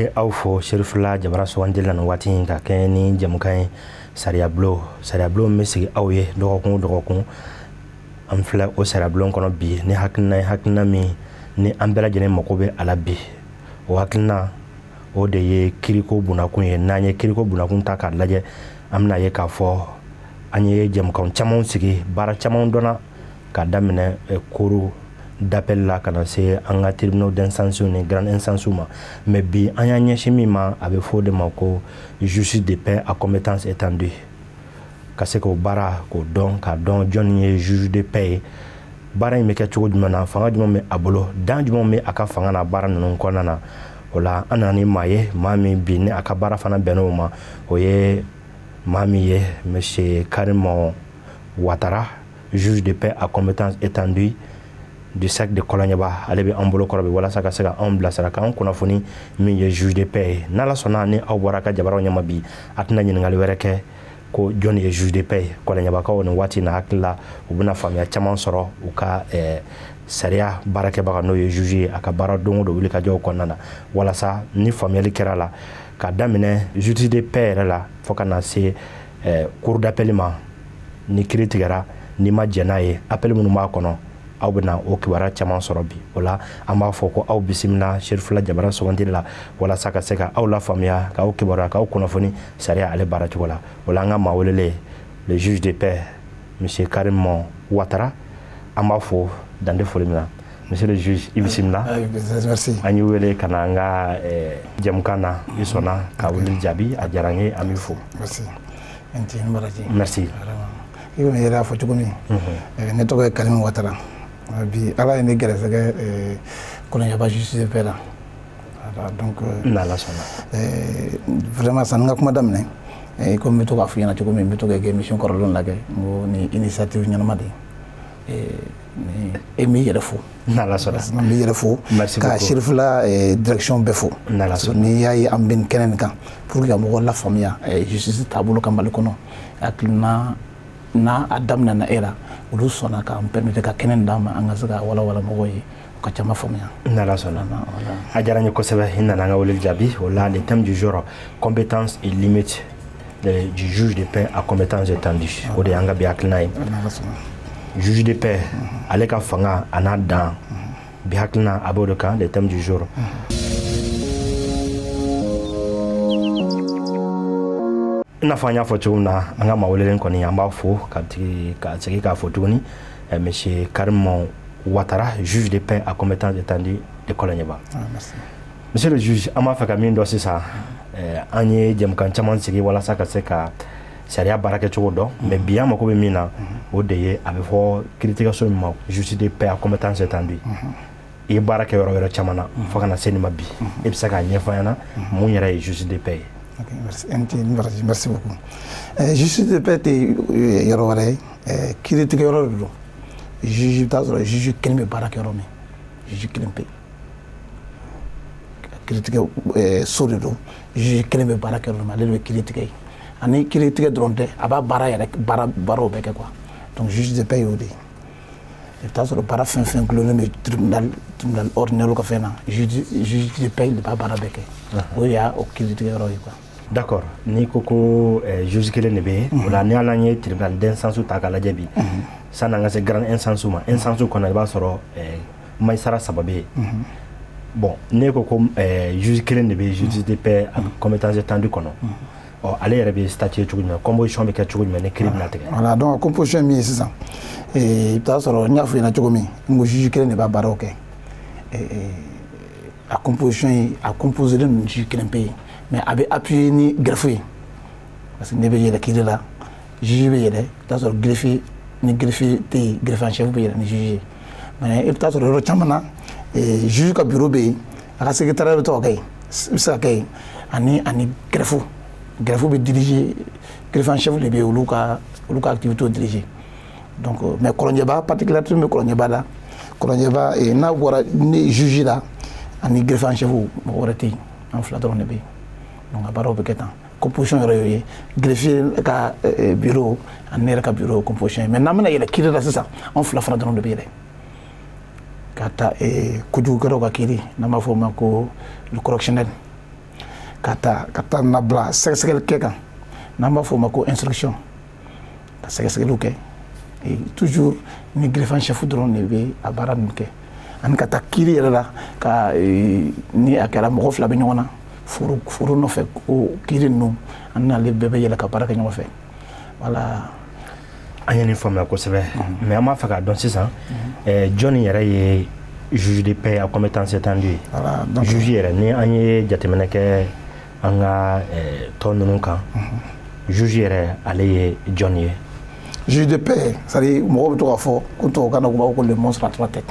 An bɛ aw fo Serifula Jabara sugandili la nin waati in ka kɛɲɛ ni jɛmukan ye sariyabulon. Sariyabulon min bɛ sigi aw ye dɔgɔkun o dɔgɔkun. An filɛ o sariyabulon kɔnɔ bi ni hakilina ye, hakilina min ni an bɛɛ lajɛlen mako bɛ a la bi. O hakilina o de ye kiriko bunakun ye. N'an ye kiriko bunakun ta k'a lajɛ, an bɛna ye k'a fɔ an ye jɛmukan camanw sigi, baara camanw dɔnna ka daminɛ cour d'appel la ka na se an ka tribunaux d'instance ni grande instance ma. Mais bi an y'an ɲɛsin min ma, a bɛ fɔ o de ma ko justice de paix à compétence étendue. Ka se k'o baara k'o dɔn, k'a dɔn jɔnni ye juge de paix ye, baara in bɛ kɛ cogo jumɛn na, fanga jumɛn bɛ a bolo, dan jumɛn bɛ a ka fanga na baara ninnu kɔnɔna na. O la an nana ni maa ye, maa min bi ni a ka baara fana bɛnn'o ma, o ye maa min ye monsieur Karim Ouattara, juge de paix à compétence étendue du cercle de Kɔlɔnjɛba. Ale bɛ an bolo kɔrɔ bi walasa ka se ka anw bilasira, k'an kunnafoni min ye juge de paix ye. N'Ala sɔnna, ni aw bɔra ka jabaraw ɲɛma bi, a tɛna ɲininkali wɛrɛ kɛ ko jɔnni ye juge de paix ye. Kɔlɔnjɛbakaw nin waati na hakili la, u bɛna faamuya caman sɔrɔ u ka sariya baarakɛbaga, n'o ye juge ye, a ka baara don o don wulikajɔw kɔnɔna na, walasa ni faamuyali kɛra la ka daminɛ justice de paix yɛrɛ la fo ka na se cour d'appel ma. Ni kiiri tigɛra, n'i ma jɛn n'a ye, appel minnu b'a kɔnɔ, aw bɛna o kibaruya caman sɔrɔ bi. O la an b'a fɔ ko aw bisimila Serifula Jabara sugandili la walasa ka se ka aw lafaamuya, k'aw kibaruya, k'aw kunnafoni sariya ale baara cogo la. O la an ka maa welelen, le juge de paix monsieur Karim Ouattara, an b'a fo dante foli min na. Monsieur le juge, i bisimila. Merci. An y'i wele ka na an ka jɛmukan na, i sɔnna ka wele jaabi, a diyara n ye, an b'i fo. Merci. N baraji. Merci. I komi i yɛrɛ y'a fɔ cogo min, ne tɔgɔ ye Karim Ouattara. Bi Ala ye ne gɛrɛsɛgɛ Kɔlɔnjɛba justice de paix la. Voilà, donc n'Ala sɔnna. Vraiment, sanni n ka kuma daminɛ, komi n bɛ to k'a f'i ɲɛna cogo min, n bɛ to k'i ka émission kɔrɔlenw lajɛ, n ko nin initiative ɲɛnama de ye. E m'i yɛrɛ fo. N'Ala sɔnna. N b'i yɛrɛ fo. Merci ka beaucoup. Serifula direction bɛɛ fo. N'Ala sɔnna. N'i y'a ye an bɛ nin kɛnɛ nin kan pour que ka mɔgɔw lafaamuya justice taabolo kan Mali kɔnɔ, hakilina n'a a daminɛna e la, olu sɔnna k'an permettre ka kɛnɛ nin d'an ma, an ka se ka walawala mɔgɔw ye, u ka caman faamuya. N'Ala sɔnna. A diyara n ye kosɛbɛ, i nana an ka wele jaabi. O la le thème du jour, compétence et limite du juge de paix à compétence étendue, o de y'an ka bi hakilina ye. N'Ala sɔnna. Juge de paix, ale ka fanga a n'a dan, bi hakilina a b'o de kan, le thème du jour. I n'a fɔ an y'a fɔ cogo min na, an ka maa welelen kɔni, an b'a fo ka segin k'a fɔ tuguni, monsieur Karim Ouattara, juge de paix à compétence étendue de Kɔlɔnjɛba. Ah, merci. Monsieur le juge, an b'a fɛ ka min dɔn sisan, an ye jɛmukan caman sigi walasa ka se ka sariya baara kɛcogo dɔn, mais bi an mako bɛ min na, o de ye a bɛ fɔ kiiritigɛso min ma justice de paix à compétence étendue. I ye baara kɛ yɔrɔ wɛrɛ caman na fo ka na se nin ma bi, e bɛ se k'a ɲɛfɔ an ɲɛna mun yɛrɛ ye justice de paix ye? Ok, merci. Merci, merci beaucoup. Justice de paix tɛ yɔrɔ wɛrɛ ye, kiiritigɛ yɔrɔ de don. Juge, i bɛ taa sɔrɔ juge kelen bɛ baara kɛ yɔrɔ min, juge kelen pe. Kiiritigɛ so de don, juge kelen bɛ baara kɛ yɔrɔ min, ale de bɛ kiiri tigɛ yen. Ani kiiri tigɛ dɔrɔn tɛ, a b'a baara yɛrɛ baaraw bɛɛ kɛ quoi. Donc juge de paix y'o de ye. I bɛ taa sɔrɔ baara fɛn fɛn gulonnen bɛ tribunal ordinaire ka fɛn na, juge de paix de b'a baara bɛɛ kɛ. O y'a o kiiri tigɛ yɔrɔ ye quoi. D'accord. N'i ko juge kelen de bɛ yen, o la ni hali an ye tribunal d'instance ta k'a lajɛ bi, sanni an ka se grande instance ma, instance kɔnɔ i b'a sɔrɔ magistrat saba bɛ yen. Bon, n'e ko juge kelen de bɛ justice de paix à compétence étendue kɔnɔ, ɔ ale yɛrɛ bɛ statuer cogo jumɛn, composition bɛ kɛ cogo jumɛn ni kiiri bɛna tigɛ? Voilà, donc composition min ye sisan, i bɛ taa sɔrɔ n y'a fɔ i ɲɛna cogo min, n ko juge kelen de b'a baaraw kɛ. A composition ye, a composé don juge kelen pe ye, mais a bɛ appuyer ni greffe ye, parce que ne bɛ yɛlɛ kiiri la, juge bɛ yɛlɛ, i bɛ taa sɔrɔ greffier, ni greffier tɛ yen, greffier en chef bɛ yɛlɛ ni juge ye. Mais i bɛ taa sɔrɔ yɔrɔ caman na, juge ka bureau bɛ yen, a ka secrétariat bɛ to ka kɛ yen, bɛ se ka kɛ yen, ani greffe bɛ diriger, greffier en chef de bɛ yen, olu ka activité diriger. Donc mais Kɔlɔnjɛba, particularité min bɛ Kɔlɔnjɛba la, Kɔlɔnjɛba n'a bɔra ni juge la ani greffier en chef, mɔgɔ wɛrɛ tɛ yen, an fila dɔrɔn de bɛ yen. Donc a baaraw bɛ kɛ tan. Composition yɛrɛ y'o ye, greffier ka bureau ani ne yɛrɛ ka bureau composition ye. Mais n'an bɛna yɛlɛ kiiri la sisan, anw fila fana dɔrɔn de bɛ yɛlɛ ka taa kojugukɛlaw ka kiiri, n'an b'a fɔ o ma ko le correctionnel. Ka taa ka taa na bila sɛgɛsɛgɛli kɛ kan, n'an b'a fɔ o ma ko instruction, ka sɛgɛsɛgɛliw kɛ. Et toujours ni greffier en chef dɔrɔn de bɛ a baara ninnu kɛ, ani ka taa kiiri yɛrɛ la, ka ni a kɛra mɔgɔ fila bɛ ɲɔgɔn na foro foro nɔfɛ, ko kiiri ninnu, an n'ale bɛɛ bɛ yɛlɛ ka baara kɛ ɲɔgɔn fɛ. Voilà. An ye nin faamuya kosɛbɛ, mais an b'a fɛ k'a dɔn sisan, jɔnni yɛrɛ ye juge de paix à compétence étendue ye? Voilà, donc Juge yɛrɛ, ni an ye jateminɛ kɛ an ka tɔn ninnu kan, juge yɛrɛ, ale ye jɔnni ye? Juge de paix, c'est à dire mɔgɔw bɛ to k'a fɔ ko tubabukan na, u b'a fɔ ko le monstre à trois têtes.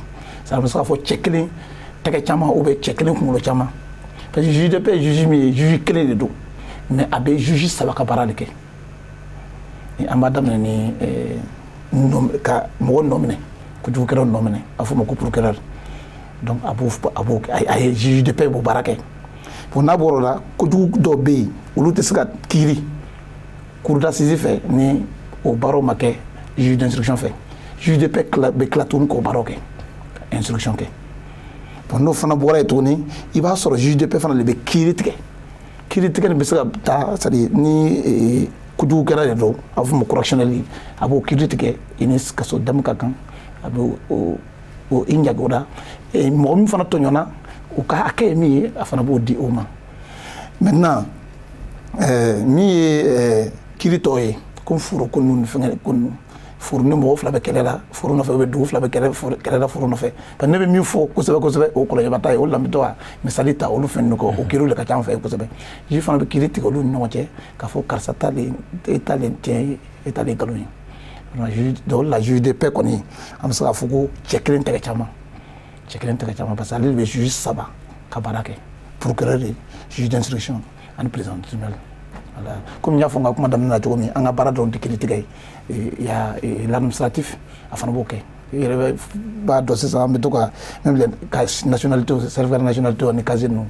C'est à dire bɛ se k'a fɔ cɛ kelen tɛgɛ caman ou bien cɛ kelen kunkolo caman, parce que juge de paix, juge min ye, juge kelen de don, mais a bɛ juge saba ka baara de kɛ. Ni an b'a daminɛ ni ka mɔgɔ nɔ minɛ, kojugukɛlaw nɔ minɛ, a fɔ o ma ko procureur. Donc a b'o a ye juge de paix b'o baara kɛ. Bon, n'a bɔra o la, kojugu dɔw bɛ yen, olu tɛ se ka kiiri cour d'assises fɛ ni o baaraw ma kɛ juge d'instruction fɛ. Juge de paix bɛ tila tuguni k'o baaraw kɛ, instruction kɛ. Bon, n'o fana bɔra yen tuguni, i b'a sɔrɔ juge de paix fana de bɛ kiiri tigɛ. Kiiri tigɛ nin bɛ se ka taa, c'est à dire ni kojugu kɛra de don, a bɛ fɔ o ma correctionnel, a b'o kiiri tigɛ, i ni kaso damu ka kan, a bɛ o i ɲagi o la. Mɔgɔ min fana tɔɲɔna, o ka hakɛ ye min ye, a fana b'o di o ma. Maintenant, min ye kiiri tɔ ye, ko foro ko ninnu ni fɛngɛ ko ninnu, foro ni mɔgɔ fila bɛ kɛlɛ la foro nɔfɛ, u bɛ dugu fila bɛ kɛlɛ la foro nɔfɛ, parce que ne bɛ min fɔ kosɛbɛ kosɛbɛ, o kɔlɔlɔba ta ye. O de la n bɛ to ka misali ta olu fɛn ninnu kɔ, o kiiriw de ka ca an fɛ yen kosɛbɛ. Juge fana bɛ kiiri tigɛ olu ni ɲɔgɔn cɛ k'a fɔ karisa ta de, e ta de tiɲɛ ye, e ta de ye nkalon ye. Juge, o de la juge de paix kɔni, an bɛ se k'a fɔ ko cɛ kelen tɛgɛ caman, cɛ kelen tɛgɛ caman, parce que ale de bɛ juge saba ka baara kɛ: procureur de, juge d'instruction ani président du tribunal. Voilà. Komi n y'a fɔ n ka kuma daminɛ na cogo min, an ka baara dɔrɔn tɛ kiiri tigɛ ye. Il y a l'administratif, a fana b'o kɛ. I yɛrɛ b'a dɔn sisan, an bɛ to ka même les ka nationalité, certificat de nationalité ani casier ninnu,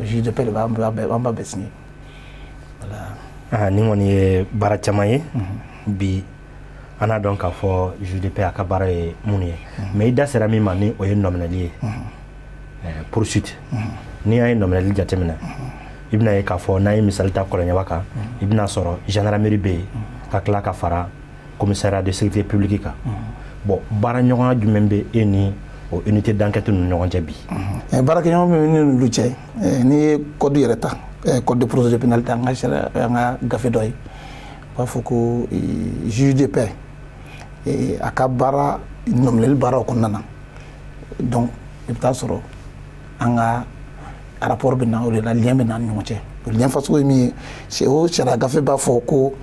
juge de paix de b'a, an b'a bɛɛ signer. Voilà. Ah, nin kɔni ye baara caman ye bi. An n'a dɔn k'a fɔ juge de paix a ka baara ye mun ye, mais i da sera min ma, ni o ye nɔminɛli ye, poursuite. N'i y'a ye nɔminɛli jateminɛ, i bɛna ye k'a fɔ n'an ye misali ta Kɔlɔnjɛba kan, i bɛna sɔrɔ gendarmerie bɛ yen, ka tila ka fara commissariat de sécurité publique kan. Bon, baara ɲɔgɔnya jumɛn bɛ e ni o unité d'enquête ninnu ɲɔgɔn cɛ bi? Baarakɛɲɔgɔn min ni olu cɛ, n'i ye code yɛrɛ ta, code de procédure pénale ta, an ka sariya, an ka gafe dɔ ye, u b'a fɔ ko juge de paix, a ka baara nɔminɛli baaraw kɔnɔna na, donc i bɛ taa sɔrɔ an ka rapport bɛ na o de la, lien bɛ na an ni ɲɔgɔn cɛ. O lien fasugu ye min ye, o sariya gafe b'a fɔ ko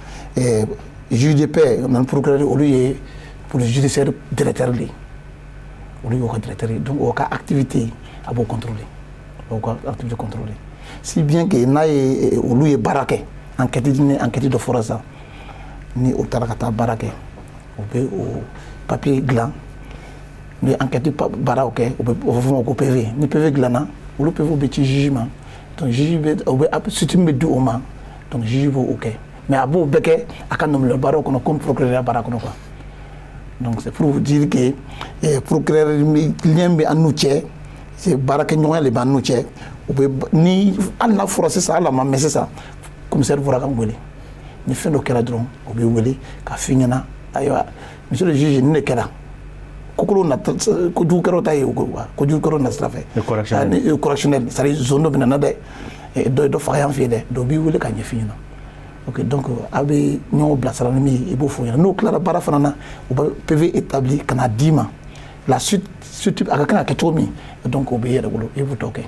juge de paix ani procureur, olu ye police judiciaire directeur de ye, olu y'o ka directeur ye. Donc o ka activité, a b'o contrôler, a b'o ka activité contrôler, si bien que n'a ye olu ye baara kɛ, enquête, ni enquête dɔ fɔra sisan, ni o taara ka taa baara kɛ, o bɛ o papier dilan. N'u ye enquête baaraw kɛ, o bɛ o bɛ fɔ o ma ko PV. Ni PV dilanna, olu PV bɛ ci juge ma. Donc juge bɛ o bɛ suite min bɛ di o ma, donc juge b'o kɛ, mais a b'o bɛɛ kɛ a ka nɔminɛ baaraw kɔnɔ, comme procureur baara kɔnɔ quoi. Donc c'est pour vous dire que procureur, lien bɛ an n'u cɛ, c'est baarakɛɲɔgɔnya de b'an n'u cɛ. U bɛ ni hali n'a fɔra sisan, hali a ma mɛn sisan, commissaire bɔra ka n wele, ni fɛn dɔ kɛra dɔrɔn, o bɛ wele ka f'i ɲɛna: ayiwa, monsieur le juge, nin de kɛra, kokolo na, kojugukɛlaw ta ye o, kojugukɛlaw na sira fɛ. Correctionnel, c'est à dire zone dɔ bɛ na dɛ, dɔ ye dɔ faga yan fɛ yen dɛ, dɔ b'i wele ka ɲɛf'i ɲɛna. Ok, donc aw bɛ ɲɔgɔn bilasira ni min ye, i b'o fɔ ɲɛna. N'o tilara baara fana na, u bɛ PV établi ka na d'i ma, la suite, suite a ka kan ka kɛ cogo min, donc o bɛ i yɛrɛ bolo, i b'o tɔ kɛ.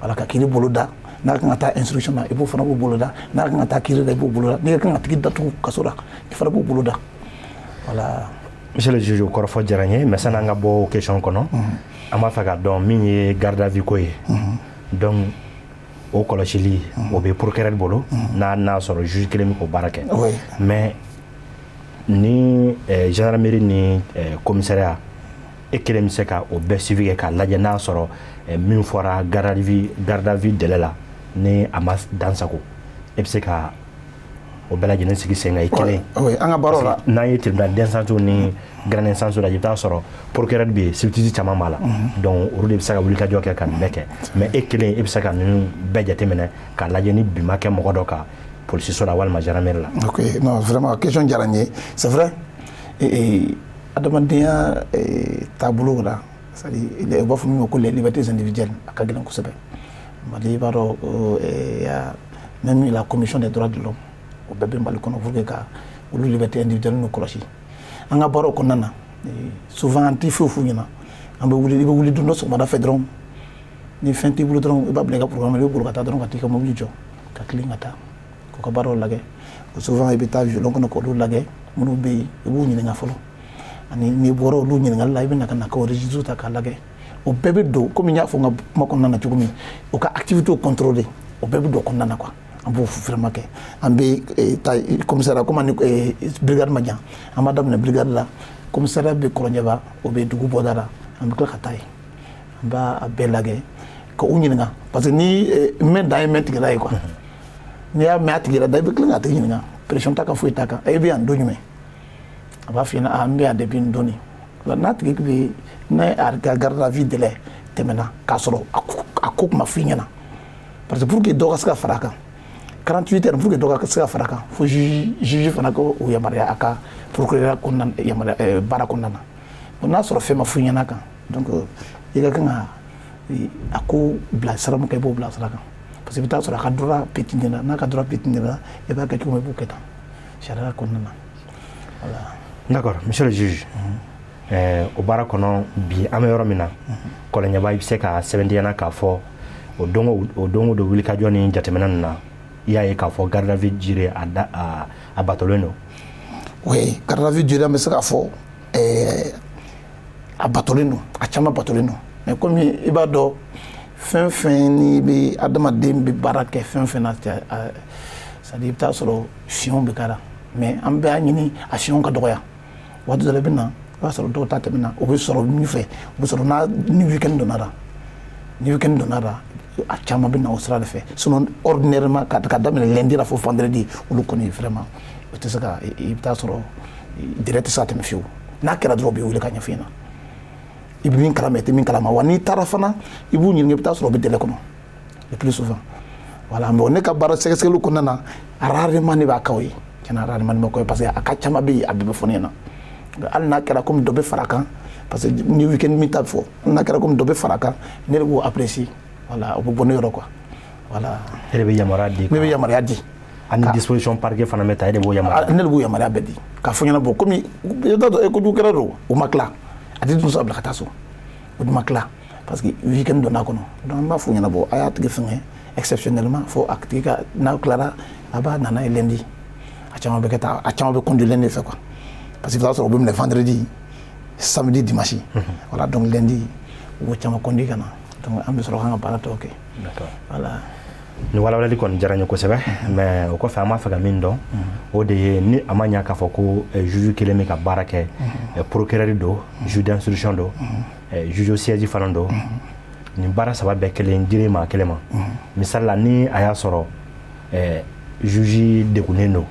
Wala ka kiiri bolo da, n'a kan ka taa instruction na, i b'o fana b'o bolo da, n'a kan ka taa kiiri la, i b'o bolo da, n'i ka kan ka tigi datugu kaso la, i fana b'o bolo da. Voilà. Monsieur le juge, o kɔrɔfɔ diyara n ye, mais sani an ka bɔ o question kɔnɔ, an b'a fɛ k'a dɔn min ye garde à vue ko ye. Donc o kɔlɔsili, o bɛ procureur bolo, n'a sɔrɔ juge kelen bɛ k'o baara kɛ. Mais ni gendarmerie ni commissariat, e kelen bɛ se ka o bɛɛ suivi kɛ k'a lajɛ n'a sɔrɔ min fɔra garde à vue délai la, ni a ma dan sago, e bɛ se ka O bɛɛ lajɛlen sigi sen kan i kelen? Oui, an ka baaraw la. N'an ye tribunal d'instance ni grande instance la, i bɛ taa sɔrɔ procureur bɛ yen, substitut caman b'a la, donc olu de bɛ se ka wulikajɔ kɛ ka nin bɛɛ kɛ. Mais e kelen, e bɛ se ka ninnu bɛɛ jateminɛ k'a lajɛ ni bin ma kɛ mɔgɔ dɔ kan polisiso la walima gendarmerie la? Ok, non, vraiment, question diyara n ye. C'est vrai, adamadenya taabolo la, c'est à dire u b'a fɔ min ma ko les libertés individuelles, a ka gɛlɛn kosɛbɛ. Mali, i b'a dɔn, y a même la Commission des droits de l'homme, o bɛɛ bɛ Mali kɔnɔ pour que ka olu liberté individuelle n'u kɔlɔsi. An ka baaraw kɔnɔna na, souvent an tɛ foyi f'u ɲɛna. An bɛ wuli, i bɛ wuli don dɔ sɔgɔmada fɛ dɔrɔn, ni fɛn t'i bolo dɔrɔn, i b'a bila i ka programme, i bɛ boli ka taa dɔrɔn, ka t'i ka mobili jɔ, ka tilen ka taa k'u ka baaraw lajɛ. Souvent i bɛ taa violon kɔnɔ k'olu lajɛ. Minnu bɛ yen, i b'u ɲininka fɔlɔ, ani n'i bɔra olu ɲininkali la, i bɛ na ka na ka registre ta k'a lajɛ. O bɛɛ bɛ don, komi n y'a fɔ n ka kuma kɔnɔna na cogo min, u ka activité contrôler, o bɛɛ bɛ don kɔnɔna na quoi. An b'o vraiment kɛ. An bɛ taa commissariat, komi ani brigade ma jan, an b'a daminɛ brigade la. Commissariat bɛ Kɔlɔnjɛba, o bɛ dugu bɔda la. An bɛ tila ka taa yen, an b'a bɛɛ lajɛ ka u ɲininka, parce que ni mɛn dan ye mɛn tigɛla ye quoi. N'i y'a mɛn a tigi la da, i bɛ tila k'a tigi ɲininka, pression t'a kan, foyi t'a kan. E bɛ yan don jumɛn? A b'a f'i ɲɛna: a n bɛ yan depuis nin don nin. N'a tigi bɛ n'a a ka garde à vue délai tɛmɛna k'a sɔrɔ a ko kuma f'i ɲɛna, parce que pour que dɔ ka se ka fara a kan, 48 heures, pour que dɔ ka se ka fara a kan, fo juge fana ko o yamaruya a ka procureur kɔnɔna, yamaruya baara kɔnɔna na. Bon, n'a sɔrɔ fɛn ma f'i ɲɛna kan, donc i ka kan ka a ko bila sira min kan, i b'o bila sira kan, parce que i bɛ taa sɔrɔ a ka droit piétiné la. N'a ka droit piétiné la, i b'a kɛ cogo min, i b'o kɛ tan sariya kɔnɔna na, voilà. D'accord, monsieur le juge. O baara kɔnɔ, bi an bɛ yɔrɔ min na, Kɔlɔnjɛba, i bɛ se ka sɛbɛntiya k'a fɔ o don o don o don wulikajɔ ni jateminɛ ninnu na, i y'a ye k'a fɔ garde à vue durée a da a batolen don? Oui, garde à vue durée, an bɛ se k'a fɔ a batolen don, a caman batolen don. Mais komi i b'a dɔn, fɛn fɛn n'i bɛ adamaden bɛ baara kɛ fɛn fɛn na, c'est à dire i bɛ taa sɔrɔ fiɲɛw bɛ k'a la, mais an bɛ a ɲini a fiɲɛw ka dɔgɔya. Waati dɔ la, i bɛ na, i b'a sɔrɔ dɔw ta tɛmɛna. O bɛ sɔrɔ min fɛ, o bɛ sɔrɔ n'a ni week-end donna la. Ni week-end donna la, a caman bɛ na o sira de fɛ. Sinon ordinairement, ka daminɛ lundi la fo vendredi, olu kɔni vraiment, o tɛ se ka, i bɛ taa sɔrɔ délai tɛ se ka tɛmɛ fiyewu. N'a kɛra dɔrɔn, u bɛ wele ka ɲɛfɔ i ɲɛna, i bɛ min kalama, i tɛ min kalama. Wa n'i taara fana, i b'u ɲininka, i bɛ taa sɔrɔ o bɛ délai kɔnɔ le plus souvent, voilà. Bon, ne ka baara sɛgɛsɛgɛliw kɔnɔna na, rarement ne b'a k'aw ye tiɲɛna, rarement ne b'a k'aw ye, parce que a ka caman bɛ yen, a bɛɛ bɛ fɔ ne ɲɛna. Hali n'a kɛra komi dɔ bɛ fara a kan, parce que ni week-end min ta bɛ fɔ, hali n'a kɛra komi dɔ bɛ fara a kan, ne de b'o apprécier, voilà. O bɛ bɔ ne yɔrɔ quoi, voilà. E de bɛ yamaruya di? Ne bɛ yamaruya di. Ani disposition parquet fana bɛ ta, e de b'o yamaruya? Ne de b'o yamaruya bɛɛ di k'a fɔ ɲɛna. Bon, komi i t'a dɔn, kojugu kɛra don, o ma tila, a tɛ dun sɔrɔ bila ka taa so, o dun ma tila, parce que week-end donna a kɔnɔ. Donc an b'a f'u ɲɛna: bon, a y'a tigi fɛngɛ exceptionnellement fo a tigi ka, n'a tilara, a b'a nana ye lundi. A caman bɛ kɛ tan, a caman bɛ conduire lundi fɛ quoi, parce que i bɛ taa sɔrɔ u bɛ minɛ vendredi, samedi, dimanche, voilà. Donc lundi, u b'o caman conduire ka na, donc an bɛ sɔrɔ k'an ka baara tɔw kɛ. Voilà. Ni walawalali kɔni diyara n ye kosɛbɛ. Mais o kɔfɛ, an b'a fɛ ka min dɔn, o de ye ni a ma ɲa k'a fɔ ko juge kelen bɛ ka baara kɛ, procureur don, juge d'instruction don, juge au siège fana don, nin baara saba bɛɛ kelen dilen maa kelen ma. Misali la, ni a y'a sɔrɔ juge degunnen don,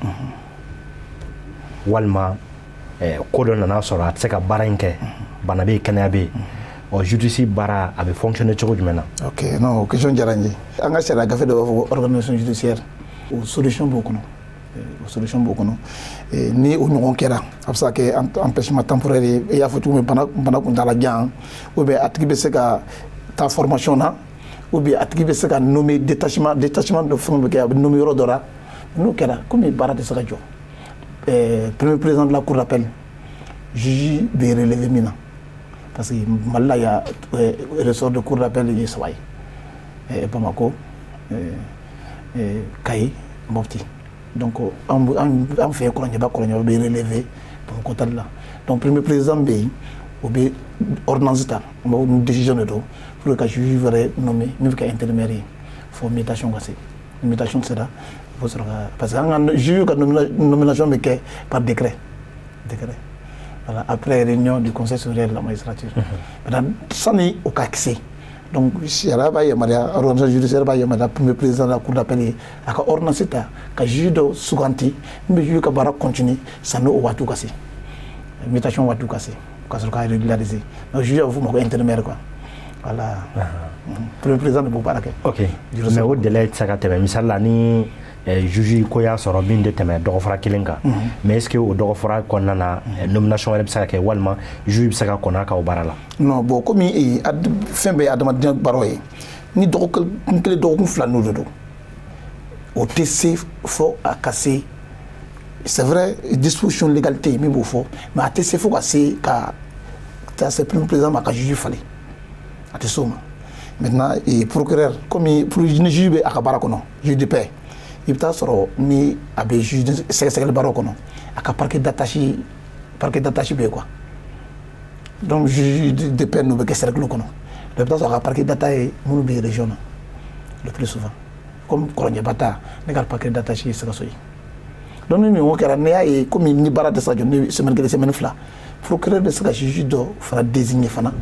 walima ko dɔ nana sɔrɔ a tɛ se ka baara in kɛ, bana bɛ yen, kɛnɛya bɛ yen, ɔ justice baara a bɛ fonctionner cogo jumɛn na? Ok, non, o question diyara n ye. An ka sariya gafe dɔ b'a fɔ ko organisation judiciaire, o solution b'o kɔnɔ, o solution b'o kɔnɔ. Ni o ɲɔgɔn kɛra, a bɛ se ka kɛ empêchement temporaire ye, i y'a fɔ cogo min, bana kuntala jan, ou bien a tigi bɛ se ka taa formation na, ou bien a tigi bɛ se ka nommer détachement, détachement dɔ fɛn bɛ kɛ, a bɛ nommer yɔrɔ dɔ la. N'o kɛra, komi baara tɛ se ka jɔ, premier président de la cour d'appel, juge bɛ relever min na, parce que Mali la ya ressort de cour d'appel ye saba ye: Bamako, Kayi, Mopti. Donc an fɛ Kɔlɔnjɛba, Kɔlɔnjɛba bɛ relever Bamakɔ tali la. Donc premier président bɛ yen, o bɛ ordonnance ta, an b'a fɔ décision de don pour que ka juge wɛrɛ nommer min bɛ kɛ intérimaire ye fo mutation ka se. Mutation sera, o bɛ sɔrɔ ka, parce que an ka juge ka nomination bɛ kɛ par décret, décret, voilà, après réunion du Conseil supérieur de la magistrature. Maintenant, sani o ka se, Donc sariya b'a yamaruya, organisation judiciaire b'a yamaruya premier président de la cour d'appel ye a ka ordonnance ta ka juge dɔ suganti min bɛ juge ka baara continuer sanni o waatiw ka se, mutation waatiw ka se, ka sɔrɔ k'a régulariser. Donc juge a bɛ f'o ma ko intérimaire quoi. Voilà, premier président de b'o baara kɛ. Ok, mais o délai tɛ se ka tɛmɛ, misali la, ni juge ko y'a sɔrɔ min tɛ tɛmɛ dɔgɔfara kelen kan, mais est ce que o dɔgɔfara kɔnɔna na, nomination wɛrɛ bɛ se ka kɛ walima juge bɛ se ka kɔnɔ a ka o baara la? Non, bon, komi fɛn bɛɛ ye adamadenya baaraw ye, ni dɔgɔkun kelen, dɔgɔkun fila n'o de don, o tɛ se fɔ a ka se. C'est vrai, disposition légale tɛ yen min b'o fɔ, mais a tɛ se fo ka se ka taa se premier président ma ka juge falen, a tɛ se o ma. Maintenant, procureur, komi ni juge bɛ a ka baara kɔnɔ, juge de paix, i bɛ taa sɔrɔ ni a bɛ juge sɛgɛsɛgɛli baaraw kɔnɔ, a ka parquet d'attache bɛ yen quoi. Donc juge de paix n'u bɛ kɛ cercle kɔnɔ, i bɛ taa sɔrɔ a ka parquet d'attache ye minnu bɛ région na le plus souvent, comme Kɔlɔnjɛba ta, ne ka parquet d'attache ye Sikaso ye. Donc ni nin ko kɛra, n'i y'a ye komi ni baara tɛ se ka jɔ ni semaine kelen, semaine fila, procureur bɛ se ka juge dɔ fana désigner fana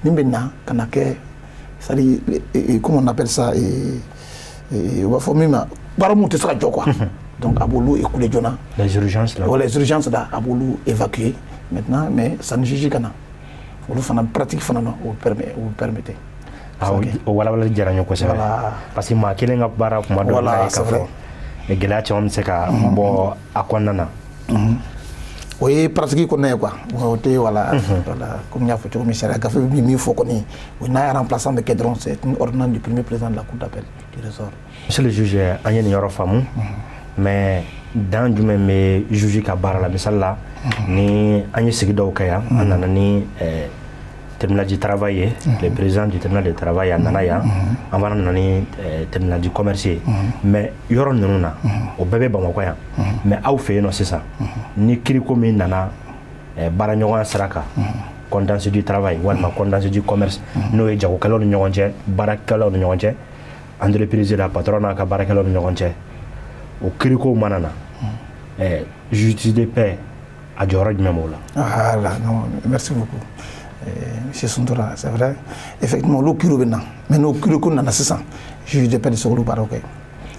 min bɛ na ka na kɛ, c'est à dire, comment on appelle ça, u b'a fɔ min ma, baara mun tɛ se ka jɔ quoi. Donc a b'olu écouler joona. Les urgences là. Les urgences là, a b'olu évacuer maintenant, mais sanni juge ka na, olu fana pratique fana na o permet, o permettre. O walawalali diyara n ye kosɛbɛ, parce que maa kelen ka baara, kuma dɔw la, ye k'a fɔ gɛlɛya caman bɛ se ka bɔ a kɔnɔna na. O ye pratique kɔnɔna ye quoi, o tɛ. Voilà, comme n y'a fɔ cogo min, sariya gafe bɛ min fɔ kɔni, o n'a remplaçant bɛ kɛ dɔrɔn, c'est une ordonnance du premier président de la cour d'appel du ressort. Monsieur le juge, an ye nin yɔrɔ faamu, mais dan jumɛn bɛ juge ka baara la? Misali la, ni an ye sigi dɔw kɛ yan, an nana ni tribunal du travail ye, le président du tribunal de travail a nana yan, an fana nana ni tribunal du commerce ye, mais yɔrɔ ninnu na, o bɛɛ bɛ Bamakɔ yan. Mais aw fɛ yen nɔ sisan, ni kiriko min nana baaraɲɔgɔnya sira kan, contentieux du travail walima contentieux du commerce, n'o ye jagokɛlaw ni ɲɔgɔn cɛ, baarakɛlaw ni ɲɔgɔn cɛ, entreprise la, patron n'a ka baarakɛlaw ni ɲɔgɔn cɛ, o kirikow mana na, justice de paix a jɔyɔrɔ jumɛn b'o la? Voilà, non, merci beaucoup. Monsieur Suntura, c'est vrai. Effectivement, olu kiriw bɛ na, mais n'o kiri ko nana sisan, juge de paix de se k'olu baaraw kɛ.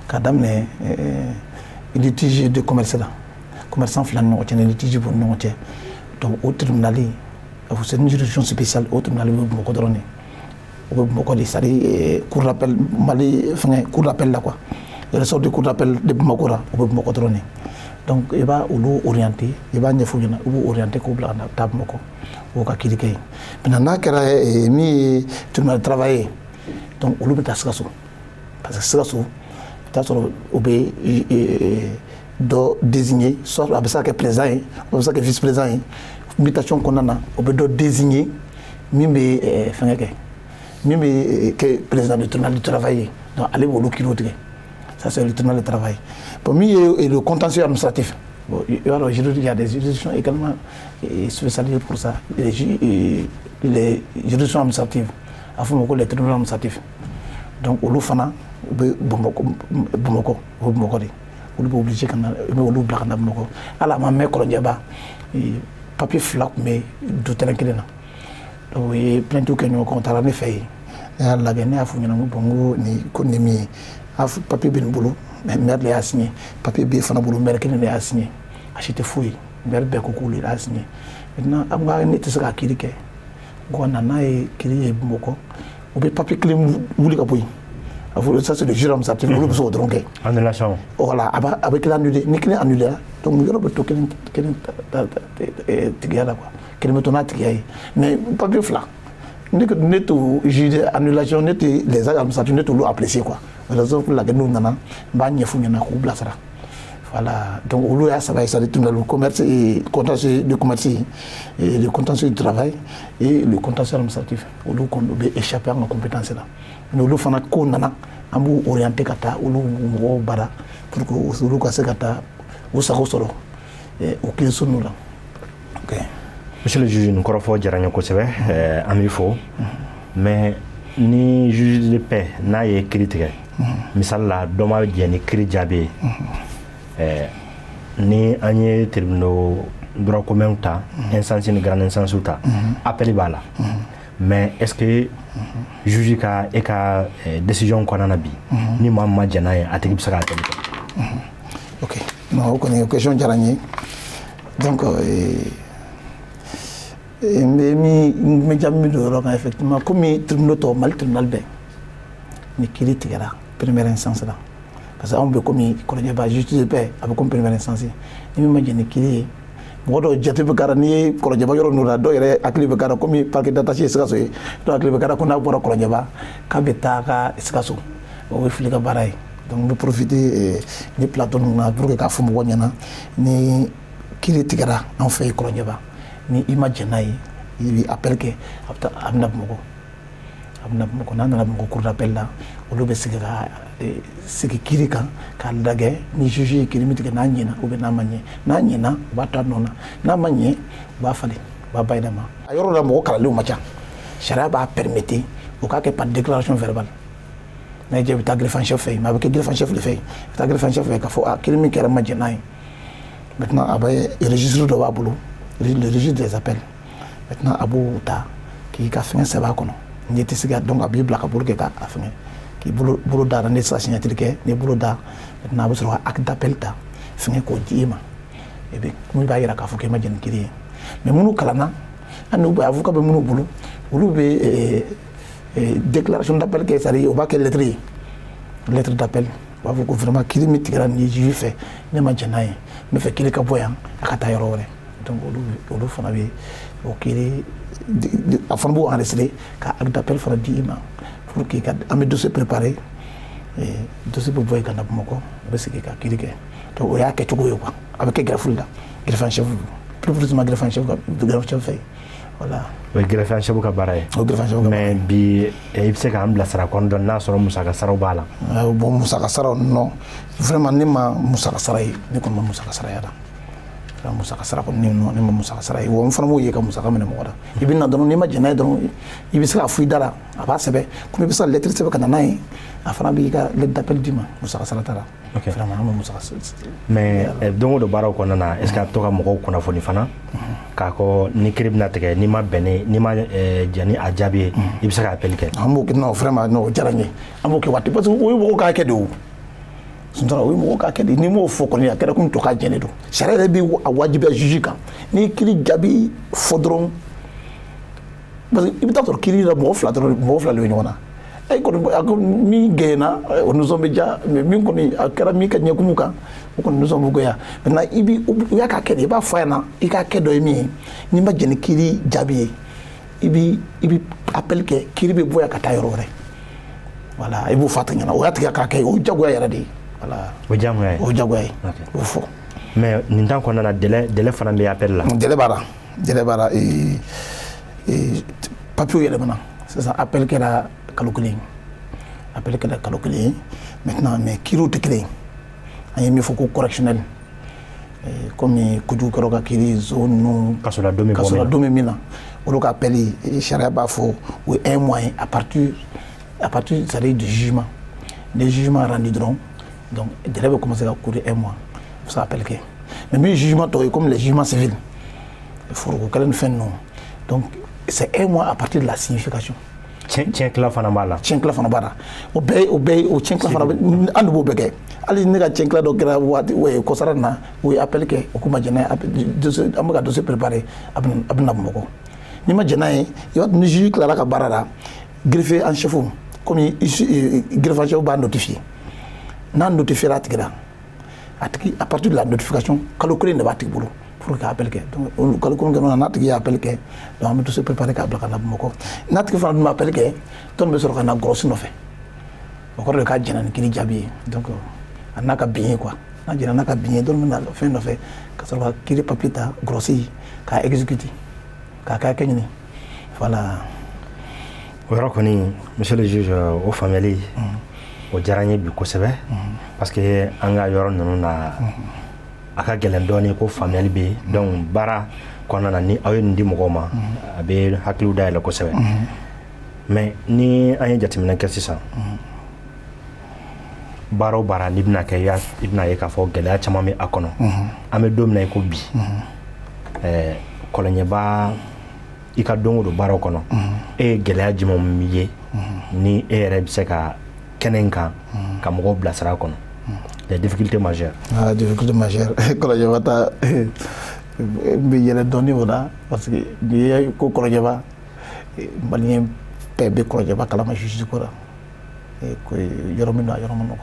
Ka daminɛ litige de commerce la, commerçant fila ni ɲɔgɔn cɛ, ni litige b'u ni ɲɔgɔn cɛ. Donc o tribunal, c'est une juridiction spéciale, o tribunal bɛ Bamakɔ dɔrɔn de. O bɛ Bamakɔ de, c'est à dire cour d'appel Mali fɛngɛ, cour d'appel la quoi. Le ressort de cour d'appel de Bamakɔ la, o bɛ Bamakɔ dɔrɔn de. Donc i b'a olu orienté, i b'a ɲɛfɔ ɲɛna, i b'u orienté k'u bila ka na taa Bamakɔ, o ka kiiri kɛ yen. Maintenant, n'a kɛra min ye tribunal de travail ye, donc olu bɛ taa Sikaso, parce que Sikaso, i bɛ taa sɔrɔ o bɛ dɔ désigner, soit a bɛ se ka kɛ président ye, o bɛ se ka kɛ vice président ye. Mutation kɔnɔna na, o bɛ dɔ désigner min bɛ fɛngɛ kɛ, min bɛ kɛ président du tribunal du travail ye. Donc ale b'olu kiiriw tigɛ. Ça, c'est le tribunal de travail. Bon, min ye le contentieux administratif, bon, il y a des juridictions également spécialisées pour ça, les juridictions administratives, a fɔ ma ko les tribunaux administratifs. Donc olu fana u bɛ Bamakɔ, Bamakɔ, u bɛ Bamakɔ de. Olu bɛ obligé ka na, i bɛ olu bila ka na Bamakɔ. Hali a ma mɛn, Kɔlɔnjɛba, papier fila tun bɛ du terrain kelen na, donc u ye plainte kɛ ɲɔgɔn kan, u taara ne fɛ yen, ne y'a lajɛ, ne y'a f'u ɲɛna, n ko bon, n ko nin ko nin min ye, a papier bɛ nin bolo, mais maire de y'a signé, papier bɛ fana bolo, maire kelen de y'a signé, a si tɛ foyi ye, maire bɛɛ ko k'olu y'a signé. Maintenant, an ko ne tɛ se ka kiiri kɛ, n ko na n'a ye kiiri ye Bamakɔ, u bɛ papier kelen wuli ka bɔ yen, a fɔ ça, c'est le juge administratif, olu bɛ se k'o dɔrɔn kɛ. Annulation. Voilà, a bɛ kelen annulé, ni kelen annulé la, donc yɔrɔ bɛ to kelen kelen tigiya la quoi, kelen bɛ to n'a tigiya ye. Mais papier fila, ne t'o juge annulation, ne tɛ les actes administratifs, ne t'olu apprécier quoi. Raison pour laquelle n'u nana, n b'a ɲɛf'u ɲɛna k'u bilasira. Voilà, donc olu y'a saba ye, c'est-à-dire tribunal du commerce et contentieux du commerce et le contentieux du travail et le contentieux administratif, olu kɔni bɛ échapper an ka compétence la. Mais olu fana ko nana, an b'u orienter ka taa olu mɔgɔw bara pour que olu ka se ka taa u sago sɔrɔ o kiiriso ninnu la. Ok. Monsieur le juge, nin kɔrɔfɔ diyara n ye kosɛbɛ, an b'i fo. Mais ni juge de paix n'a ye kiiri tigɛ, misali la, dɔ ma jɛn ni kiiri jaabi ye, ni an ye tribunaux droit commun ta, instance ni grande instance ta, appel b'a la. Mais est ce que juge ka e ka décision kɔnɔna na bi, ni maa min ma jɛn n'a ye, a tigi bɛ se ka appel kɛ? Ok, non, o kɔni, o question diyara n ye. Donc n bɛ min, n bɛ jaabi min don o yɔrɔ kan, effectivement, komi tribunal tɔ, Mali tribunal bɛɛ, ni kiiri tigɛra première instance la, parce que anw bɛ komi Kɔlɔnjɛba justice de paix, a bɛ komi première instance, ni min ma jɛn ni kiiri ye, mɔgɔ dɔw jate bɛ k'a la. N'i ye Kɔlɔnjɛba yɔrɔ ninnu la, dɔw yɛrɛ hakili bɛ k'a la komi parquet d'attaché ye Sikaso ye, dɔw hakili bɛ k'a la ko n'a bɔra Kɔlɔnjɛba k'a bɛ taa ka Sikaso. O ye fili ka baara ye. Donc n bɛ profiter ni plateau ninnu na pour que k'a fɔ mɔgɔw ɲɛna, ni kiiri tigɛra an fɛ yen Kɔlɔnjɛba, ni i ma jɛn n'a ye, i bɛ appel kɛ. A bɛ taa, a bɛ na Bamakɔ, a bɛ na Bamakɔ. N'a nana Bamakɔ cour d'appel la, olu bɛ sigi ka sigi kiiri kan k'a lajɛ ni juge ye kiiri min tigɛ, n'a ɲɛna ou bien n'a ma ɲɛ. N'a ɲɛna, u b'a to a nɔ na. N'a ma ɲɛ, u b'a falen, u b'a bayɛlɛma. A yɔrɔ la, mɔgɔ kalanlenw ma ca. Sariya b'a permettre u k'a kɛ par déclaration verbale. N'a y'i diya, i bɛ taa greffe en chef fɛ yen, mais a bɛ kɛ greffe en chef de fɛ yen. I bɛ taa greffe en chef fɛ yen k'a fɔ a kiiri min kɛra, ma jɛn n'a ye. Maintenant, a bɛ registre dɔ b'a bolo, le registre des appels. Maintenant, a b'o ta k'i ka fɛngɛ sɛbɛn a kɔnɔ. N'i tɛ se ka, donc a b'i bila ka bolo kɛ k'a fɛngɛ, k'i bolo bolo da la. N'i tɛ se ka signature kɛ, n'i bolo da, maintenant a bɛ sɔrɔ ka acte d'appel ta fɛngɛ k'o di i ma. I bɛ min b'a yira k'a fɔ k'i ma jɛn ni kiiri ye. Mais minnu kalanna, hali n'u bɛ avocat bɛ minnu bolo, olu bɛ déclaration d'appel kɛ, c'est à dire u b'a kɛ lettre ye, lettre d'appel. U b'a fɔ ko vraiment, kiiri min tigɛra nin juge fɛ, ne ma jɛn n'a ye, n bɛ fɛ kiiri ka bɔ yan, a ka taa yɔrɔ wɛrɛ. Donc olu fana bɛ o kiiri, a fana b'o enregistrer ka acte d'appel fana di i ma pour que an bɛ dossier préparer. Dossier bɛ bɔ yen ka na Bamakɔ, u bɛ sigi ka kiiri kɛ. Donc o y'a kɛcogo ye quoi. A bɛ kɛ greffe la, greffe en chef, plus précisément greffe en chef ka, greffe en chef fɛ, voilà. O ye greffe en chef ka baara ye. O ye greffe en chef ka. Mais bi, i bɛ se k'an bilasira kɔni dɔn n'a sɔrɔ musaka saraw b'a la? Bon, musaka saraw, non, vraiment, ne ma musaka sara ye, ne kɔni ma musaka sara y'a la. Musaka sara kɔni, ne ma musaka sara ye. Wa n fana m'o ye ka musaka minɛ mɔgɔ la. I bɛ na dɔrɔn, n'i ma jɛn n'a ye dɔrɔn, i bɛ se k'a fɔ i da la, a b'a sɛbɛn. Komi i bɛ se ka lettre sɛbɛn ka na n'a ye, a fana b'i ka lettre d'appel d'i ma. Musaka sara t'a la. Vraiment, an ma musaka. Mais don o don baaraw kɔnɔna na, est ce que a bɛ to ka mɔgɔw kunnafoni fana k'a kɔ ni kiiri bɛna tigɛ, n'i ma bɛn ni, n'i ma jɛn ni a jaabi ye, i bɛ se ka appel kɛ? An b'o kɛ. Non, vraiment, non, o diyara n ye. An b'o kɛ waati, parce que o ye mɔgɔw ka hakɛ de ye. O Sunjata, o ye mɔgɔw ka hakɛ de ye. N'i m'o fɔ kɔni, a kɛra komi tɔ ka jɛnen don. Sariya yɛrɛ bɛ a wajibiya juge kan, n'i kiiri jaabi fɔ dɔrɔn, parce que i bɛ taa sɔrɔ kiiri la, mɔgɔ fila dɔrɔn, mɔgɔ fila de bɛ ɲɔgɔn na. E kɔni, a ko min gɛnna, o nisɔn bɛ diya, mais min kɔni a kɛra min ka ɲɛkumu kan, o kɔni nisɔn bɛ goya. Maintenant, i bi u y'a ka kɛ de, i b'a fɔ a ɲɛna, i ka kɛ dɔ ye min ye, n'i ma jɛn ni kiiri jaabi ye, i bi appel kɛ, kiiri bɛ bɔ yan ka taa yɔrɔ wɛrɛ. Voilà, i b'o fɔ a tigi ɲɛna. O y'a tigɛ k'a kɛ, o ye jagoya yɛrɛ de ye, voilà. O jagoya ye. O ye jagoya ye, o fɔ. Mais nin temps kɔnɔna na, délai fana bɛ appel la? Délai b'a la, délai b'a la. Papier yɛlɛmana sisan. Appel kɛra kalo kelen, appel kɛra kalo kelen ye maintenant. Mais kiiriw tɛ kelen ye. An ye min fɔ ko correctionnel, komi kojugukɛlaw ka kiiri zone ninnu, kasoladon bɛ bɔ min na, kasoladon bɛ min na, olu ka appel, sariya b'a fɔ o ye un mois ye à partir, c'est-à-dire du jugement. Ni jugement rendu dɔrɔn, donc délai bɛ commencer ka courir, un mois, i bɛ se ka appel kɛ. Mais min jugement tɔ ye, comme les jugements civils, foroko kɛlɛ ni fɛn ninnu, donc c'est un mois à partir de la signification. Tiɲɛ tila fana b'a la? Tiɲɛ tila fana b'a la. O bɛɛ o tiɲɛ tila fana, an de b'o bɛɛ kɛ. Hali ne ka tiɲɛ tila dɔ kɛra waati kɔsara na, u ye appel kɛ, o k'u ma jɛn n'a ye. An bɛ ka dossier préparer, a bɛ na Bamakɔ. N'i ma jɛn n'a ye, i b'a ni juge tilara ka baara la, greffier en chef, komi greffier en chef b'a notifier, n'a notifier a tigi la, a tigi, à partir de la notification, kalo kelen de b'a tigi bolo pour que appel kɛ. Donc kalo kelen kɔnɔ, n'a tigi ye appel kɛ, donc an bɛ dossier préparer k'a bila ka na Bamakɔ. N'a tigi fana dun ma appel kɛ, tɔn bɛ sɔrɔ ka na grosse nɔfɛ. O kɔrɔ de k'a jɛnna ni kiiri jaabi ye. Donc a n'a ka bin ye quoi. N'a jɛnna n'a ka bin ye, dɔrɔn bɛ na fɛn nɔfɛ ka sɔrɔ ka kiiri papier ta, grosse k'a exécuter, k'a kɛ hakɛ ɲini, voilà. O yɔrɔ kɔni, monsieur le juge, o faamuyali o diyara n ye bi kosɛbɛ, parce que an ka yɔrɔ ninnu na, a ka gɛlɛn dɔɔni ko faamuyali bɛ yen. Donc baara kɔnɔna na, ni aw ye nin di mɔgɔw ma, a bɛ hakiliw dayɛlɛ kosɛbɛ. Mais ni an ye jateminɛ kɛ sisan, baara o baara n'i bɛna kɛ, i bɛna ye k'a fɔ gɛlɛya caman bɛ a kɔnɔ. An bɛ don min na i ko bi, Kɔlɔnjɛba I ka don o don baaraw kɔnɔ, e ye gɛlɛya jumɛn ye ni e yɛrɛ bɛ se ka kɛnɛ in kan ka mɔgɔw bilasira a kɔnɔ, les difficultés majeures? Ah, difficulté majeure, Kɔlɔnjɛba ta, n bɛ yɛlɛ dɔɔni o la, parce que n'i ye ko Kɔlɔnjɛba, malien bɛɛ bɛ Kɔlɔnjɛba kalama justice ko la. Ko yɔrɔ min don, a yɔrɔ ma nɔgɔn,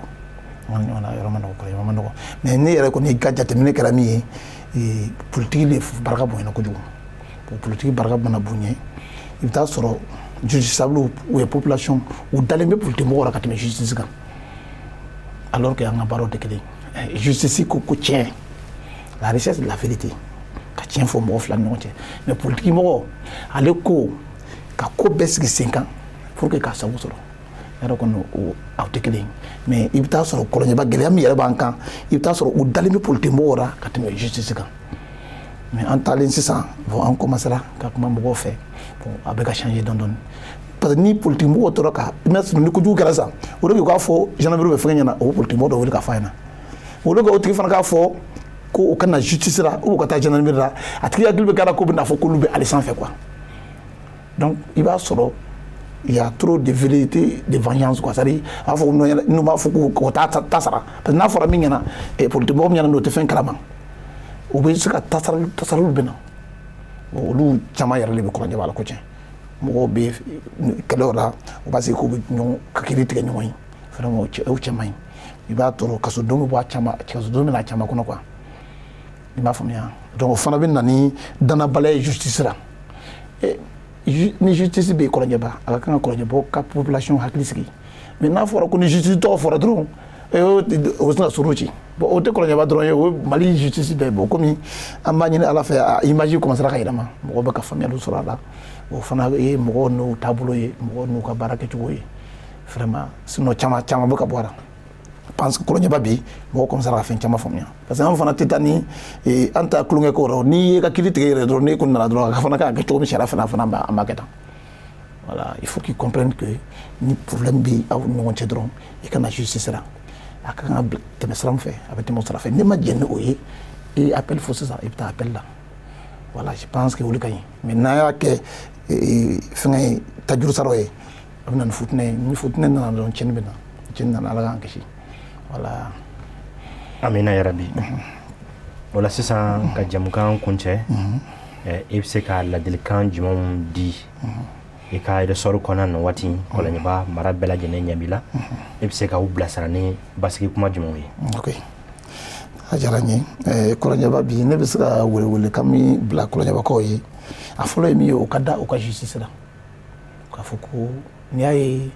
an ka ɲɔgɔn na, a yɔrɔ ma nɔgɔn, Kɔlɔnjɛba ma nɔgɔn. Mais ne yɛrɛ kɔni ka jateminɛ kɛra min ye, politique de barika bonyana kojugu. Politique barika mana bonya, i bɛ taa sɔrɔ justiciable ou bien population, u dalen bɛ politique mɔgɔw la ka tɛmɛ justice kan, alors que an ka baaraw tɛ kelen ye. Justice ko tiɲɛ, la recherche de la vérité, ka tiɲɛ fɔ mɔgɔ fila ni ɲɔgɔn cɛ. Mais politique mɔgɔ, ale ko ka ko bɛɛ sigi sen kan pour que k'a sago sɔrɔ. Yɔrɔ kɔni, o aw tɛ kelen ye. Mais i bɛ taa sɔrɔ Kɔlɔnjɛba, gɛlɛya min yɛrɛ b'an kan, i bɛ taa sɔrɔ u dalen bɛ politique mɔgɔw la ka tɛmɛ justice kan. Mais an taalen sisan, bon, an commencera ka kuma mɔgɔw fɛ. Bon, a bɛ ka changer dɔɔni dɔɔni, parce que ni politique mɔgɔw tora ka i ma sɔrɔ ni kojugu kɛra sisan, o de k'u k'a fɔ gendarmerie bɛ fɛngɛ ɲɛna, o bɛ politique mɔgɔ dɔ wele k'a fɔ a ɲɛna. O de o tigi fana k'a fɔ ko o ka na justice la ou ka taa gendarmerie la, a tigi hakili bɛ k'a la k'o bɛ n'a fɔ k'olu bɛ ale sanfɛ quoi. Donc i b'a sɔrɔ il y a trop de vérité de vengeance quoi, c'est-à-dire a b'a fɔ n'u b'a fɔ k'o ta ta sara, parce que n'a fɔra min ɲɛna, politique mɔgɔ min ɲɛna, n'o tɛ fɛn kalama, o bɛ se ka tasarali, tasaraliw bɛ na. Olu caman yɛrɛ de bɛ Kɔlɔnjɛba la ko tiɲɛ. Mɔgɔw bɛ kɛlɛw la, u b'a sigi k'u bɛ ɲɔgɔn ka kiiri tigɛ ɲɔgɔn ye. Vraiment, o cɛ man ɲi. I b'a tɔrɔ kasodon bɛ bɔ a caman, kasodon bɛ na a caman kɔnɔ quoi, i m'a faamuya? Donc o fana bɛ na ni danabaliya ye justice la. Ni justice bɛ yen Kɔlɔnjɛba, a ka kan ka Kɔlɔnjɛbaw ka population hakili sigi. Mais n'a fɔra ko ni justice tɔgɔ fɔra dɔrɔn, o bɛ sin ka suru ci. Bon, o tɛ Kɔlɔnjɛba dɔrɔn ye, o ye Mali justice bɛɛ. Bon, komi an b'a ɲini Ala fɛ, a image commencera ka yɛlɛma, mɔgɔw bɛ ka faamuyali sɔrɔ a la. O fana ye mɔgɔw n'u taabolo ye, mɔgɔw n'u ka baara kɛcogo ye vraiment. Sinon caman caman bɛ ka bɔ a la parce que Kɔlɔnjɛba bi, mɔgɔw commencera ka fɛn caman faamuya, parce que an fana tɛ taa ni an ta tulonkɛ ko rɔ. N'i ye ka kiiri tigɛ yɛrɛ dɔrɔn, n'e ko nana dɔrɔn, a fana kan ka kɛ cogo min sariya fana an b'a kɛ tan. Voilà, il faut qu'ils comprennent que ni problème bɛ aw ni ɲɔgɔn cɛ dɔrɔn, i ka na justice la. A ka kan ka tɛmɛ sira min fɛ, a bɛ tɛmɛ o sira fɛ. N'i ma jɛn ni o ye, i appel fɔ sisan, i bɛ taa appel la. Voilà, je pense que olu ka ɲi. Mais n'an y'a kɛ fɛngɛ ye, tajuru saraw ye, a bɛ na ni futinɛ ye. Ni futinɛ nana dɔrɔn, tiɲɛni bɛ na. Tiɲɛni nana, Ala k'an kisi, voilà. Amina yarabi. O la sisan, ka jamukan kuncɛ, i bɛ se ka ladilikan jumɛnw di i ka ressort kɔnɔna nin waati? Kɔlɔnjɛba mara bɛɛ lajɛlen ɲɛ b'i la, i bɛ se ka u bilasira ni basigi kuma jumɛnw ye? Ok, a diyara n ye. Kɔlɔnjɛba bi, ne bɛ se ka welewelekan min bila Kɔlɔnjɛbakaw ye, a fɔlɔ ye min ye, o ka da u ka justice la, k'a fɔ ko n'i y'a ye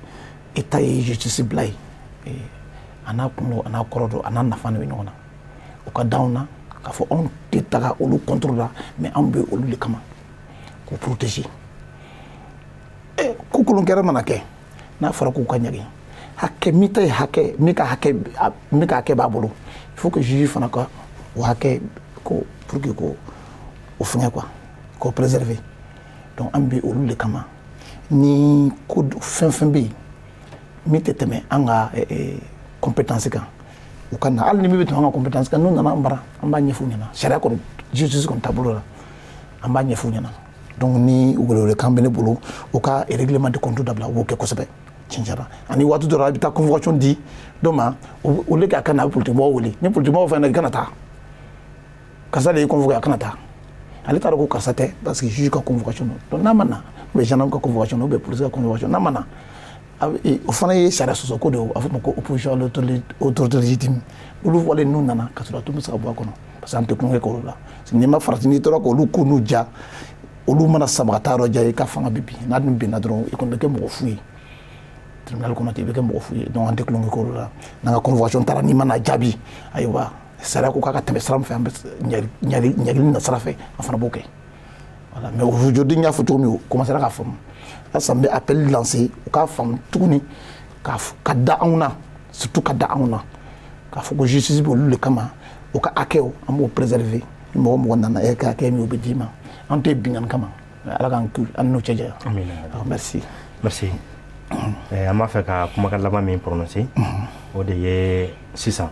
État ye justice bila yen, a n'a kun don, a n'a kɔrɔ don, a n'a nafa de bɛ ɲɔgɔn na. O ka d'anw na k'a fɔ anw tɛ taga olu contre la, mais anw bɛ olu de kama k'u protéger. Ko kolonkɛrɛ mana kɛ, n'a fɔra k'u ka ɲagi hakɛ min ta ye, hakɛ min ka hakɛ, min ka hakɛ b'a bolo, il faut que juge fana ka o hakɛ ko pour que ko o fɛngɛ quoi, k'o préserver. Donc an bɛ olu de kama. Ni ko fɛn fɛn bɛ yen min tɛ tɛmɛ an ka compétence kan, u ka na. Hali ni min bɛ tɛmɛ an ka compétence kan, n'u nana an bara, an b'a ɲɛf'u ɲɛna. Sariya kɔni, justice kɔni taabolo la, an b'a ɲɛf'u ɲɛna. Donc ni welewelekan bɛ ne bolo, u ka règlement de compte dabila. U b'o kɛ kosɛbɛ tiɲɛ. Ani waati dɔ la, a bɛ taa convocation di dɔ ma, au lieu que a ka na, a bɛ politique mɔgɔw wele. Ni politique mɔgɔw fana, i kana taa, karisa de y'i convoqué, a kana taa. Ale t'a dɔn ko karisa tɛ, parce que juge ka convocation don. Donc n'a ma na, ou bien gendarme ka convocation, ou bien police ka convocation, n'a ma na, o fana ye sariya sɔsɔ ko de ye. A fɔ ma ko opposition à l'autorité légitime. Olu wale n'u nana ka sɔrɔ a tun bɛ se ka bɔ a kɔnɔ, parce que an tɛ tulonkɛ kɛ olu la. N'i ma farati, n'i tora k'olu ko n'u ja, olu mana sama ka taa yɔrɔ jan, i ka fanga bɛ bin. N'a dun binna dɔrɔn, i kɔni bɛ kɛ mɔgɔ fu ye tribunal kɔnɔ ten, i bɛ kɛ mɔgɔ fu ye. Donc an tɛ tulonkɛ k'olu la. N'an ka convocation taara, n'i ma na jaabi, ayiwa, sariya ko k'a ka tɛmɛ sira min fɛ, an bɛ ɲagili na sira fɛ, an fana b'o kɛ. Voilà. Mais aujourd'hui, n y'a fɔ cogo min, u commencera k'a faamu. Halisa n bɛ appel lancer, u k'a faamu tuguni ka da anw na, surtout ka da anw na, k'a fɔ ko justice bɛ olu de kama. U ka hakɛw, an b'o préserver. Ni mɔgɔ mɔgɔ nana, e ka hakɛ min, o bɛ d'i ma. An tɛ binkanni kama. Ala k'an an n'u cɛ janya. Amina. Merci. Merci. An b'a fɛ ka kumakan laban min prononcer, o de ye sisan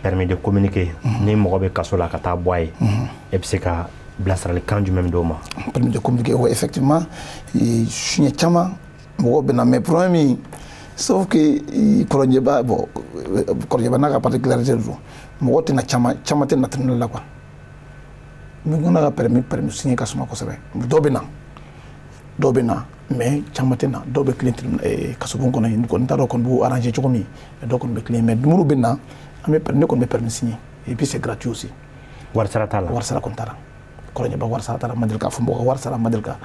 permis de communiquer. Ni mɔgɔ bɛ kaso la ka taa bɔ a ye, e bɛ se ka Bilasiralikan jumɛn bɛ d'o ma? Permis de communiquer, ouais, effectivement, siɲɛ caman mɔgɔw bɛ na, mais problème min, sauf que Kɔlɔnjɛba, bon, Kɔlɔnjɛba n'a ka particularité don, mɔgɔ tɛna caman caman tɛ na tribunal la quoi. Min ka permis signer ka suma kosɛbɛ. Dɔw bɛ na, dɔw bɛ na, mais caman tɛ na. Dɔw bɛ tilen kasobon kɔnɔ yen, kɔni t'a dɔn kɔni b'u arranger cogo min, mais dɔw kɔni bɛ tilen. Mais minnu bɛ na, an bɛ ne kɔni bɛ permis signer et puis c'est gratuit aussi. Wari sara t'a la? Wari sara kɔni t'a la. Kɔlɔnjɛba, wari sara t'a la. Ma deli k'a fɔ mɔgɔ ka wari sara, ma deli ka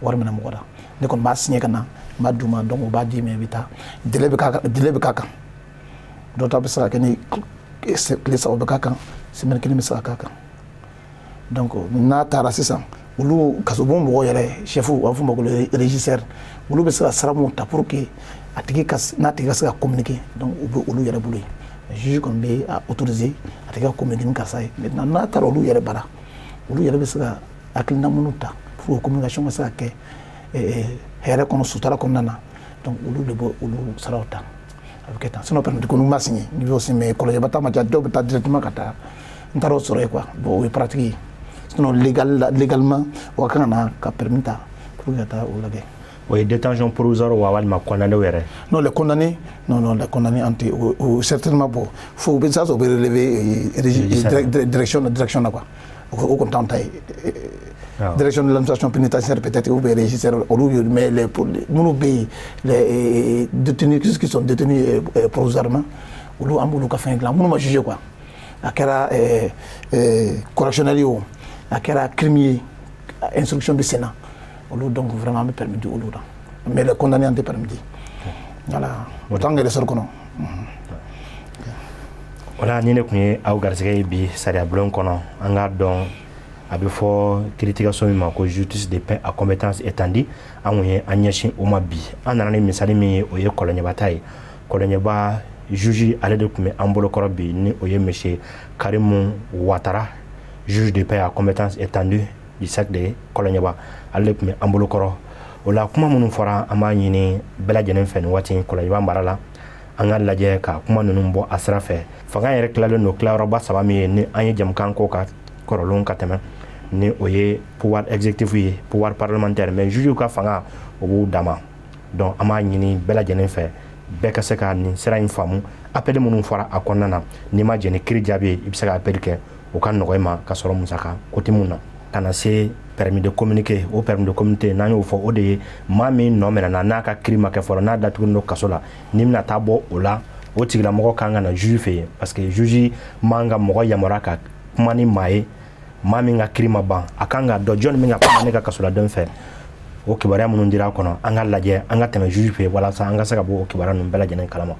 wari minɛ mɔgɔ la. Ne kɔni b'a signer ka na, n b'a d'u ma, donc u b'a d'i ma, i bɛ taa. Délai bɛ k'a kan, délai bɛ k'a kan. Dɔw ta bɛ se ka kɛ ni tile 3 bɛ k'a kan, semaine kelen bɛ se ka k'a kan. Donc n'a taara sisan, olu kasobon mɔgɔw yɛrɛ, chef, u b'a fɔ ma ko régisseur, olu bɛ se ka sira mun ta pour que a tigi ka n'a tigi ka se ka communiquer. Donc u bɛ olu yɛrɛ bolo yen. Juge kɔni bɛ a autoriser a tigi ka communiquer ni karisa ye. Maintenant, n'a taara olu yɛrɛ bara, olu yɛrɛ bɛ se ka hakilina minnu ta pour que communication ka se ka kɛ hɛrɛ kɔnɔ, sutura kɔnɔna na. Donc olu de bɛ olu siraw ta, a bɛ kɛ tan. Sinon permis ko ma signer, n'i y'o signer, mais Kɔlɔnjɛba ta ma ca. Dɔw bɛ taa directement ka taa, n taara o sɔrɔ yen quoi. Bon, o ye pratique ye. Sinon légalement, o ka kan ka na ka permis ta pour que ka taa o lajɛ. O ye détention provisoire wa, walima condamné yɛrɛ? Non, les condamnés, non, non, les condamnés an tɛ o certainement. Bon, fo u bɛ ça, o bɛ relever direction na quoi. O kɔni t'anw ta ye. Direction de l'administration pénitentiaire peut-être, ou bien régisseur, olu. Mais les minnu bɛ yen, les détenus qui sont détenus provisoirement, olu, an b'olu ka fɛn dilan. Minnu ma jugé quoi, a kɛra correctionnel ye o, a kɛra crime ye, instruction bɛ sen na, olu, donc vraiment an bɛ permis di olu la. Mais les condamnés, an tɛ permis di. Voilà, o t'an yɛrɛ sɔrɔ kɔnɔ. Wala ni ne tun ye aw garisɛgɛ ye bi sariya bulon kɔnɔ, an k'a dɔn a bɛ fɔ kiiritigɛso min ma ko justice de paix à compétence étendue. An kun ye an ɲɛsin o ma bi. An nana ni misali min ye, o ye Kɔlɔnjɛba ta ye. Kɔlɔnjɛba juge, ale de tun bɛ an bolokɔrɔ bi, ni o ye monsieur Karimu Watara, juge de paix à compétence étendue du cercle de Kɔlɔnjɛba, ale de tun bɛ an bolokɔrɔ. O la, kuma minnu fɔra, an b'a ɲini bɛɛ lajɛlen fɛ nin waati in Kɔlɔnjɛba mara la, an ka lajɛ ka kuma ninnu bɔ a sira fɛ. Fanga yɛrɛ tilalen don tilayɔrɔba saba min ye, ni an ye jamukan ko ka kɔrɔlenw ka tɛmɛ, ni o ye pouvoir exécutif ye, pouvoir parlementaire, mais juge ka fanga, o b'u dama. Donc an b'a ɲini bɛɛ lajɛlen fɛ, bɛɛ ka se ka nin sira in faamu. Appel minnu fɔra a kɔnɔna na, n'i ma jɛn ni kiiri jaabi ye, i bɛ se ka appel kɛ, o ka nɔgɔ i ma ka sɔrɔ musaka ko tɛ mun na. Ka na se permis de communiquer, o permis de communiquer, n'an y'o fɔ, o de ye maa min nɔ minɛna, n'a ka kiiri ma kɛ fɔlɔ, n'a datugulen don kaso la, n'i bɛna taa bɔ o la, o tigilamɔgɔ kan ka na juge fɛ yen, parce que juge man ka mɔgɔ yamaruya ka kuma ni maa ye, maa min ka kiiri ma ban. A kan ka dɔn jɔnni min ka kuma ne ka kasoladen fɛ. O kibaruya minnu dira a kɔnɔ, an ka lajɛ an ka tɛmɛ juge fɛ yen walasa an ka se ka bɔ o kibaruya ninnu bɛɛ lajɛlen kalama.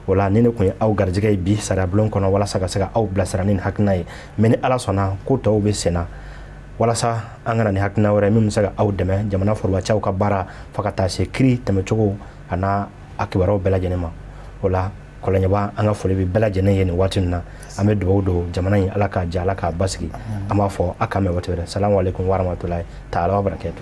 O la, ni ne tun ye aw garijɛgɛ ye bi sariya bulon kɔnɔ, walasa ka se ka aw bilasira ni nin hakilina ye. Mais ni Ala sɔnna, ko tɔw bɛ sen na walasa an ka na ni hakilina wɛrɛ min bɛ se ka aw dɛmɛ jamana forobacɛw ka baara, fo ka taa se kiiri tɛmɛcogo a n'a a kibaruyaw bɛɛ lajɛlen ma. O la, Kɔlɔnjɛba, an ka foli bɛ bɛɛ lajɛlen ye nin waati in na. An bɛ dugawu don jamana in, Ala k'a ja, Ala k'a basigi. An b'a fɔ a k'an bɛn waati wɛrɛ. Salamu aleykum warahmatulahi taala wa barakatuh.